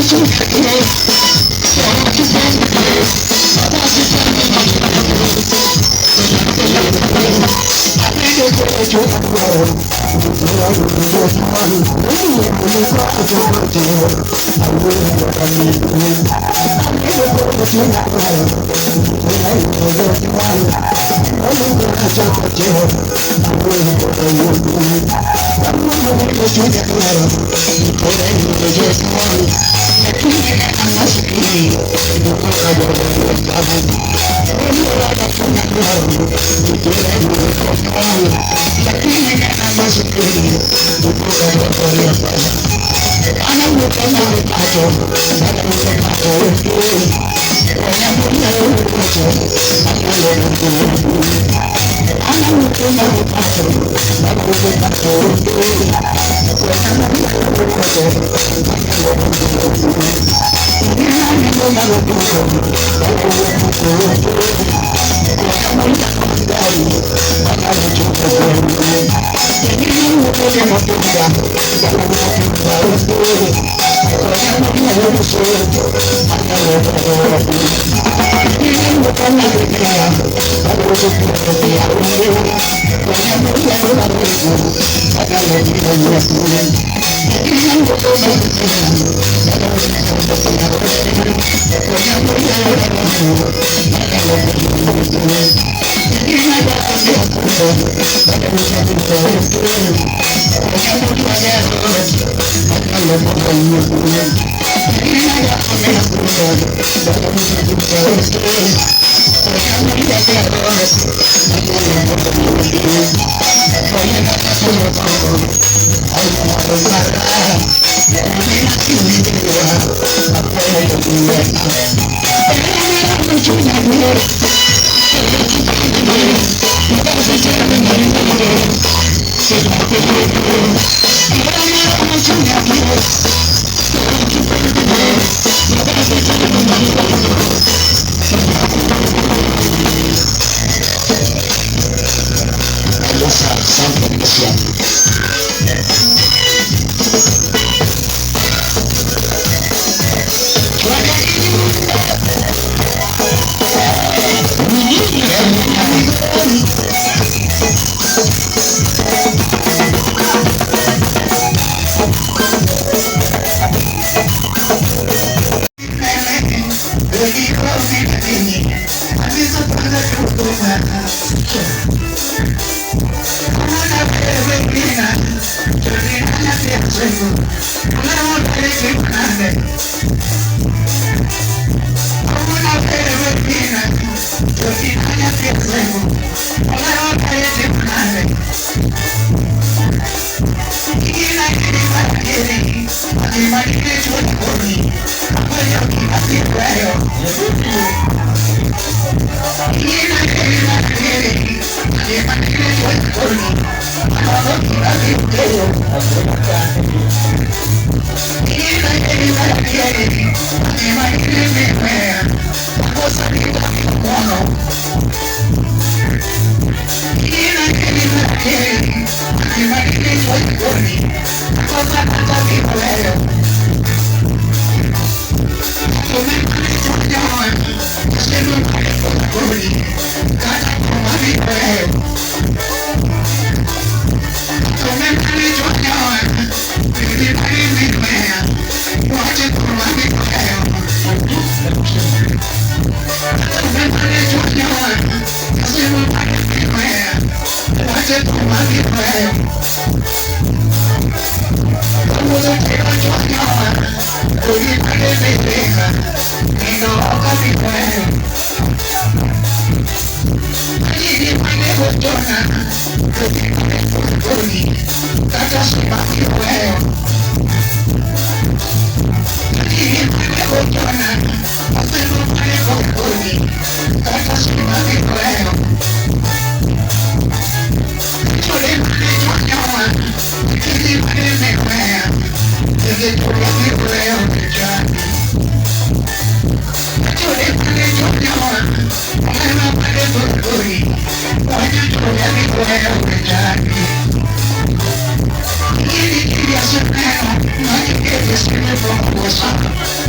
Thank you.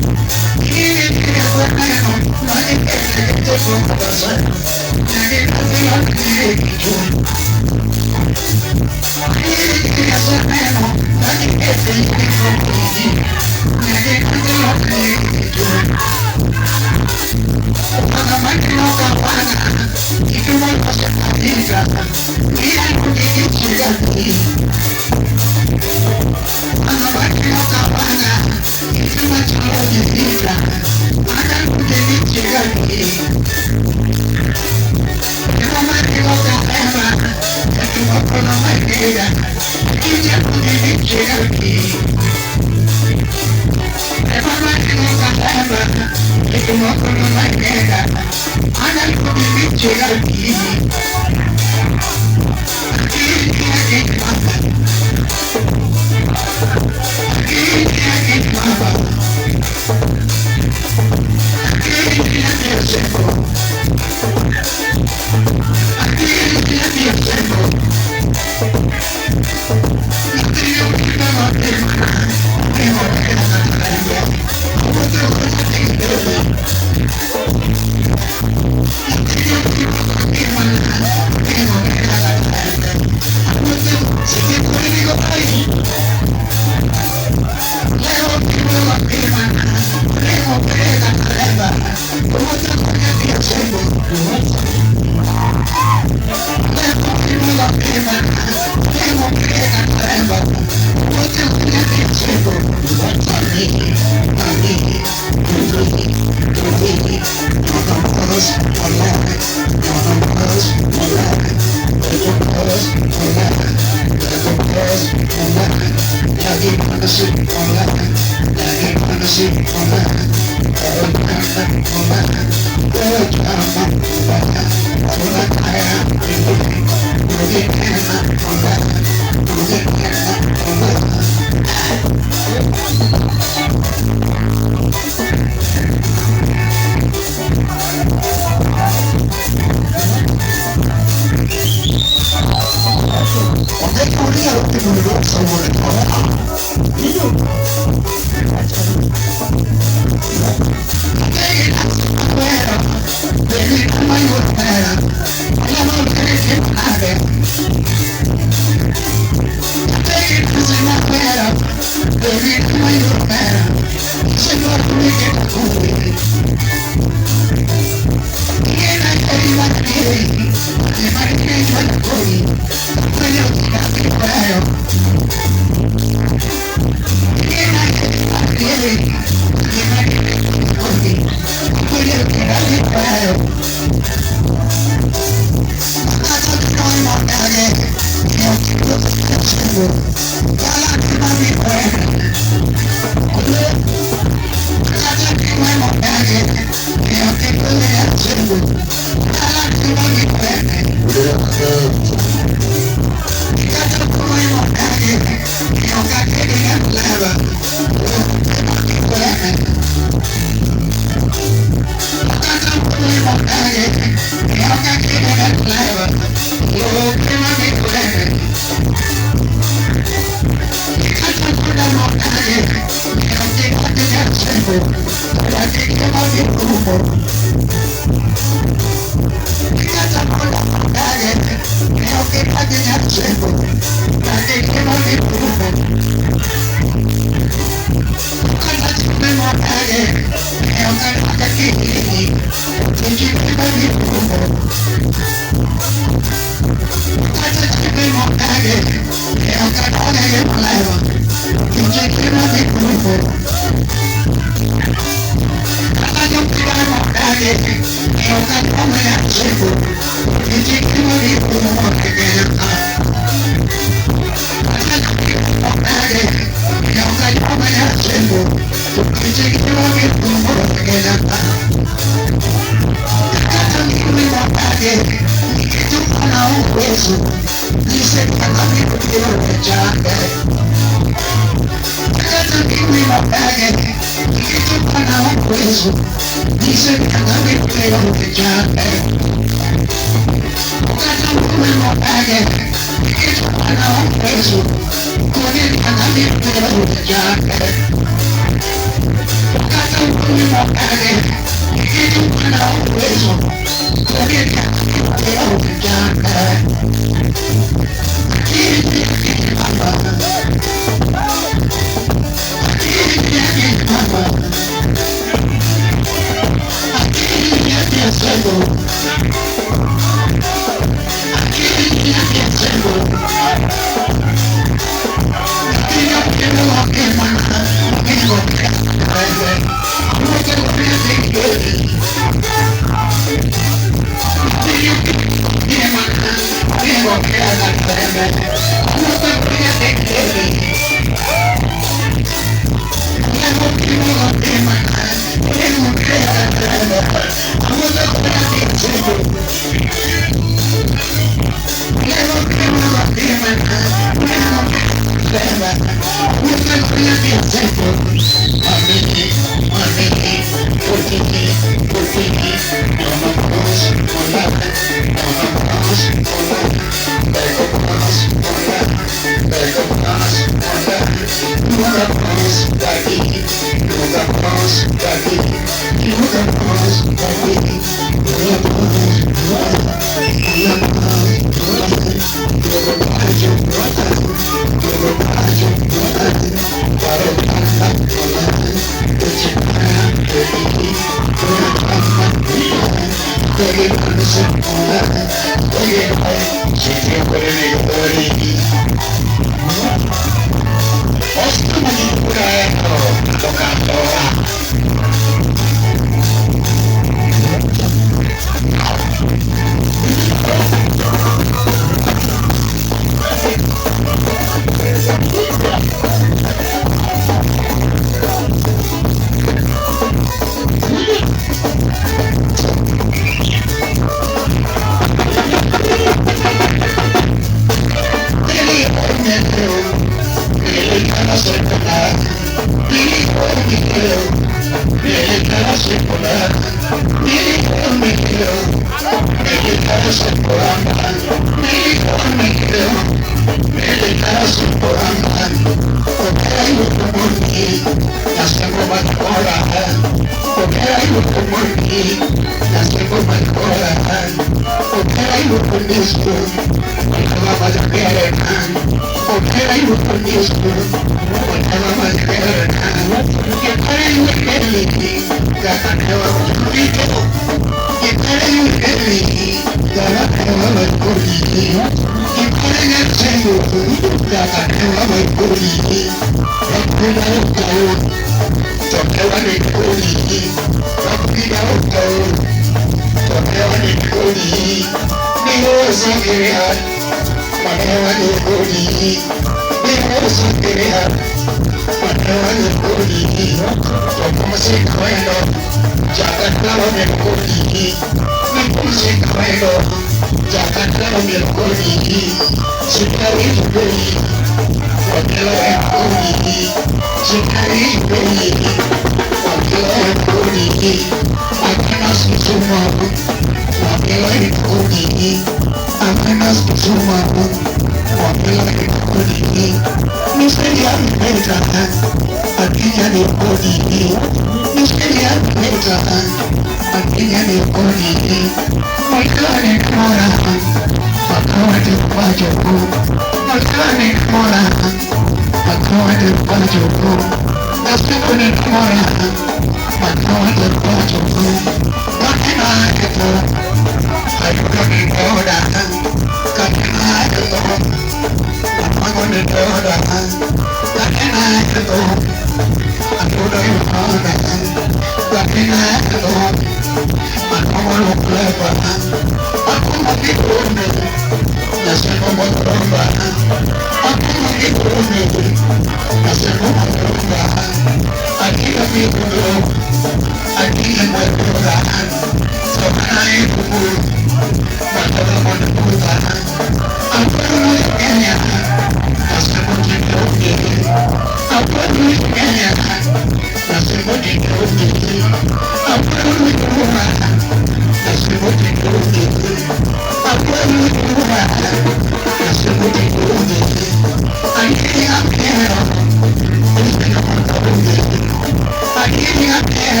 I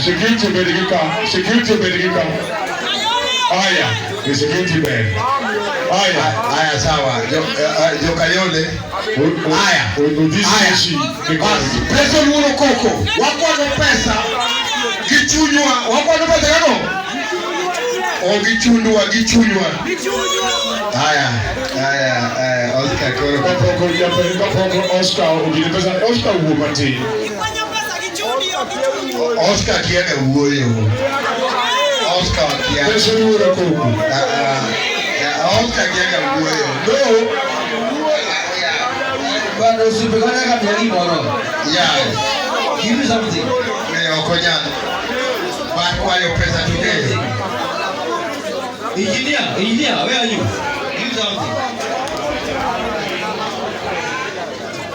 Security bedikika, security bedikika. Aya, ni security man. Aya. Haya, sawa. Jokayole. Haya. Haya. Basi, pesa luoro koko. Wakwano pesa. Gichunywa. Wakwano pesa kako? O gichundwa, gichunywa. Haya, haya, haya. Oscar koro. Kapoko, kapoko Oscar, ogine pesa Oscar wuok matin. Oscar kiaga wuoyo. Oscar kiaga. Pesa luoro koko. Oscar kiaga wuoyo. No. Bwana usipigane kama gimoro. Yeah. Give me something. Ne ok onyal. Bar kwayo pesa today. Engineer, engineer, where are you? Give something.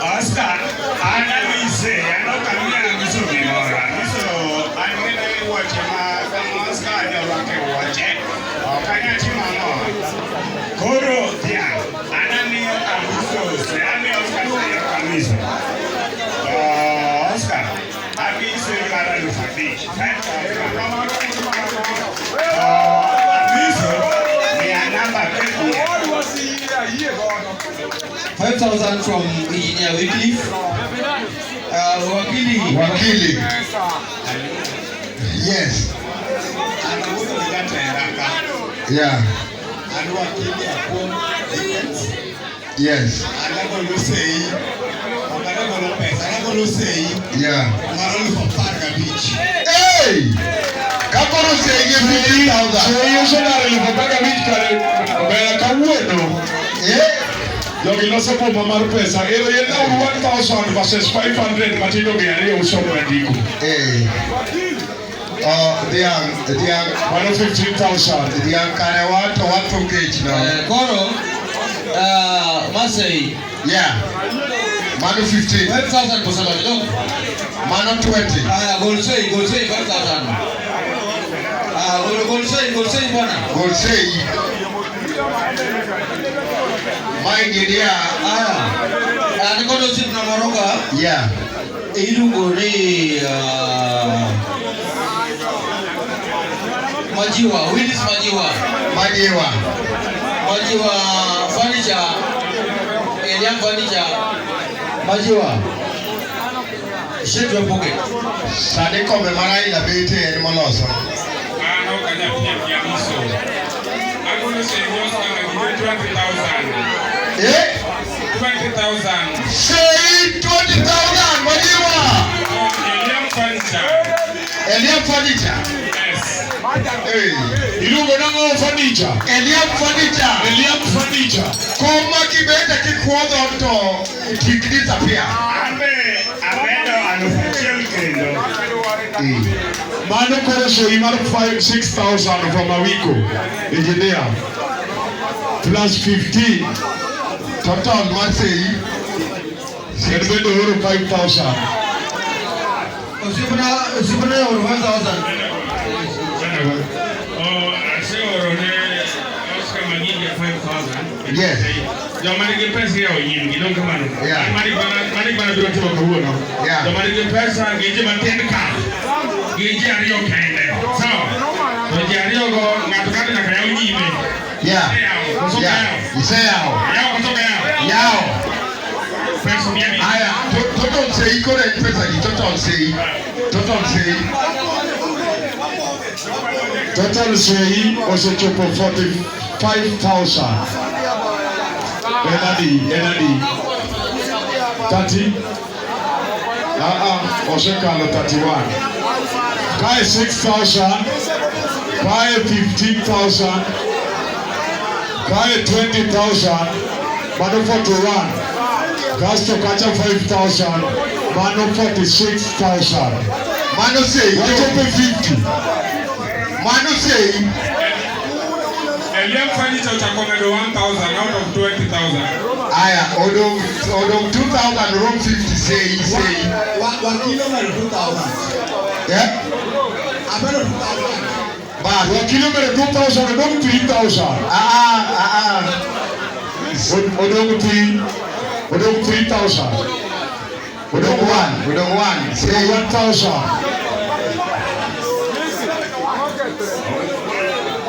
Oscar, an anyise, an ok amiyo anyiso gimoro. Anyiso an mana gi wuoche ma kama Oscar ne orwako e wuoche. Ok anyal timo ang'o. Koro dhiang', an amiyo amiso, amiyo Oscar seyo kamiso. To Oscar, amiyi seyi mar 5,000. 5,000. To amiso, miya namba kedie. 5,000 from Engineer Wycliffe. Wakili. Wakili. Yes. An awuotho gi jatenda ka. Yeah. An wakili akuom tickets. Yes. An agolo sei. Ok an agolo pesa, an agolo sei Yeah. mar 15,000. Hey! Kakoro sei gi 50,000. Sei osedar 15,000 kare mbele kawuono. Eh? Jogi loso boma mar pesa. Ero yena 1000 versus 500 matindo 200 uso mwandiko. Eh. Oh, dhiang', dhiang', Mano 15,000. dhiang' kare wato watho kech no. Koro, Masai. Yeah. Mano 15. 5,000 koseloyo dong. Mano 20. Aya, gol sei, gol sei 5,000. Ah, gol gol sei, gol sei bwana. Gol sei. Ma engineer. Aya. An kod osiepna moro ka. Yeah. Iluongo ni Majiwa, Willis Majiwa. Majiwa. Majiwa furniture. Eliam furniture. Majiwa. Shake your pocket. Sani kombe mar Raila bete en moloso. An ok anyal piem gi Amiso. Agolo sei Oscar gine 20,000. Eh? 20,000. Sei 20,000 Majiwa. Eliam furniture. Eliam furniture. Yes. Hey. Iluongo nang'o furniture? Eliam furniture. Eliam furniture. Kom ma kibete kikuodho to tik disappear. An be amedo 1,000 kendo. Mano koro sei mar 5 6,000 from Awiko. Engineer. Plus 15. Total mar sei. En bende oro 5,000. Osiepna, osiepna oro 5,000. Oh, aseoro ne Oscar Magige 5,000. 25,000. Yes. Joma nigi pesa yawo nyimgi, dong kamano. Yeah. Mani mana biro timo kawuono. Yeah. Joma nigi pesa gin ji matin ka. Gin ji ariyo kende. Sawa. To ji ariyo go ng'ato kata nyaka yaw nyime. Yeah. Yawo, koso Yeah. kayawo. Iseyawo. Yawo koso kayawo. Yawo. Pesa mia abich. Aya, total sei koro en pesa di total sei. Total sei. Total sei osechopo 45,000. En adi? En adi? 30? Ah ah, osekalo 31. Kae 6,000, kae 15,000, kae 20,000, mano 41. Kasto kacha 5,000, mano 46,000. Mano sei. Wachopo 50. Mano sei. Eliam Furniture ochako medo 1,000 out of 20,000. Aya, odong 2,000 rom 50 sei sei. Wakilo medo 2,000. Yeah? Amedo 2,000. Bas. Wakilo medo 2,000, odong 3,000. Ah ah ah. Odong 3, odong 3,000. Odong 1, odong 1. Sei. 1,000.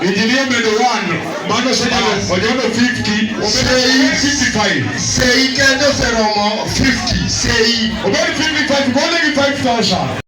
Engineer medo 1, mano osebedo ojono 50, obedo 55. Sei kende oseromo 50. Sei. Obedo 55, gole gi 5,000.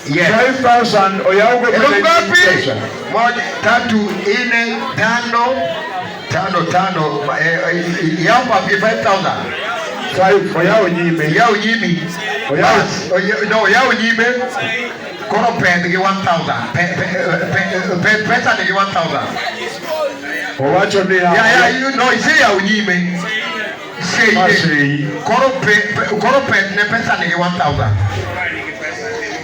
Yes. 5,000 Oyaugo Elfu ngapi? Moja, tatu, nne, tano, tano, tano. Yao papi 5,000. 5 Oyao nyime. Yao nyimi. Oyao. No, yao nyime. Koro pend gi 1,000. Pesa nigi 1,000. Owacho ni Ya, you no, ise yao nyime. Sei. Sei. Koro koro pend ne pesa nigi 1,000.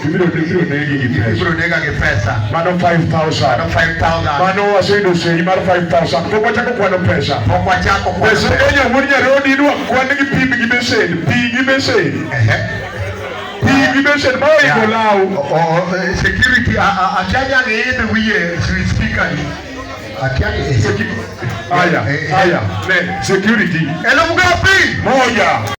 Ibiro negi gi pesa. Ibiro nega gi pesa. Mano 5,000. Mano 5,000. Mano waseyudo sei mar 5,000. Pok wachako kwano pesa. Pok wachako kwano pesa. Pesa Kenya wuod Nyarodi idwa kwan gi pim gi besen. Pi gi besen. Pi gi besen ma oingo law. Security akia nyang' idh wiye speaker ni. Akia Aya, aya, ne security. Elfu ngapi? Moja.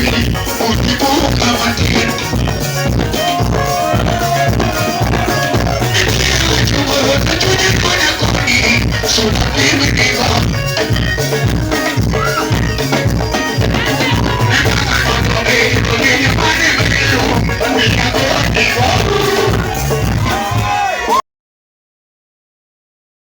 Otibuka matin. Chunye kona koni. Suda pimi.